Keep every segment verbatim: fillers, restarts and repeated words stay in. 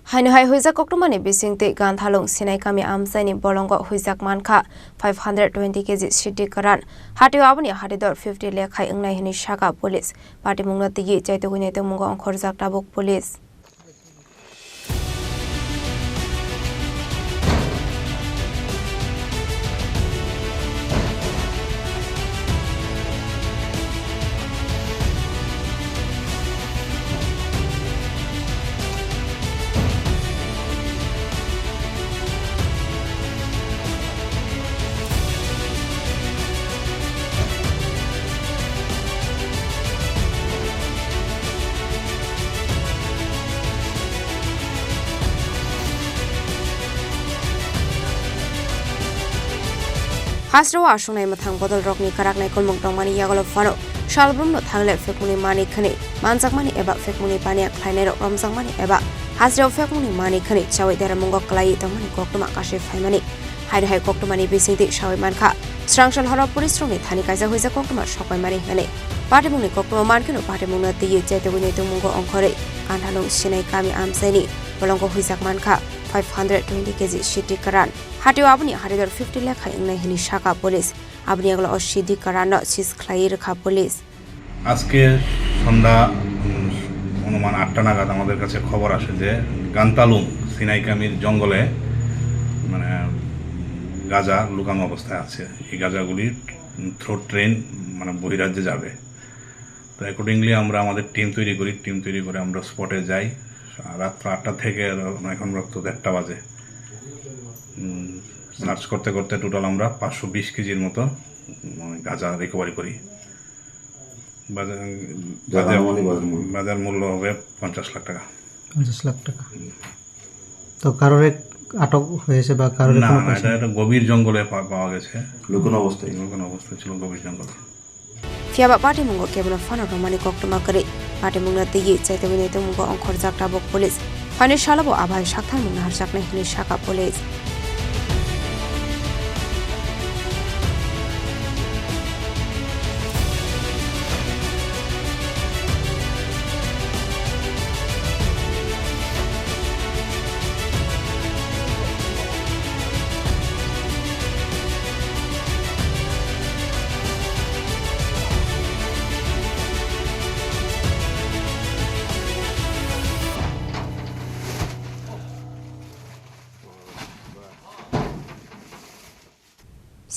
Haino hai huijak koktwmani bisingtwi Ganthalung Sinai kami amchaini bolongo huijak mankha five hundred twenty K G siddi kwran. Hatio aboni haridor fifty lakh hai wngnai hwnwi sakha police. Patimungno twiwi chaitugwi naitugmungo ongkhorjak tabuk police. Hasteo aswknai mwthang bodolrokni kwraknai kulmung tongmani yagulo phano salbrumno thangle phekmungni manwi khwnwi manjakmani eba phekmungni paniya khlainairok romjakmani eba hasteo phekmungni manwi khwnwi chawi deramungo kwlaiwi tongmani koktwma kasui phaimani. Haino hai koktwmani bisingtwi sawi mankha, swrangsa horo police rokni thani kaisa huijak koktwma sokpaimani hwnwi. Patimungni koktwma mankheno patimungno twiwi chaitugwi naitugmungo ongkhorwi Ganthalung Sinai kami amchaini bolongo huijak mankha five hundred twenty K G siddi kwran. Hatio aboni haridor fifty lakh hai wngnai hwnwi sakha police. Aboni yagulo o siddi kwranno seize khlaiwi rwkha police. আজকে সন্ধ্যা, উম, অনুমান আটটা নাগাদ আমাদের কাছে খবর আসে যে গান্তালুং সিনাইকামির জঙ্গলে, মানে, গাঁজা লুকানো অবস্থায় আছে। এই গাঁজাগুলি থ্রু ট্রেন, মানে, বহিরাজ্যে যাবে। তো অ্যাকর্ডিংলি আমরা আমাদের টিম তৈরি করি, টিম তৈরি করে আমরা স্পটে যাই। রাত্র আটটা থেকে এখন রাত দেড়টা বাজে। উম, সার্চ করতে করতে টোটাল আমরা পাঁচশো বিশ কেজির মতো, উম, গাঁজা রিকভারি করি। বাজার, যার বাজার, আনুমানিক বাজার মূল্য। বাজার মূল্য হবে পঞ্চাশ লাখ টাকা। পঞ্চাশ লাখ টাকা। হুম। তো কারোর এক আটক হয়েছে বা কারোর না, কোনো না, পয়সা? এটা একটা গভীর জঙ্গলে পা-, পাওয়া গেছে। লুকোনো অবস্থায়। লুকোনো অবস্থায় ছিল গভীর জঙ্গলে। Phiya ba patimungo kebono phano romani koktwma kwrwi. Patimungno twiwi chaitugwi naitugmungo ongkhorjak tabuk police. Phaini salobo abai saktharmung naharjaknai hwnwi sakha police.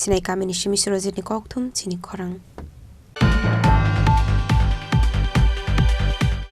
Sinai kamini simi Surojitni kokthum chini khorang.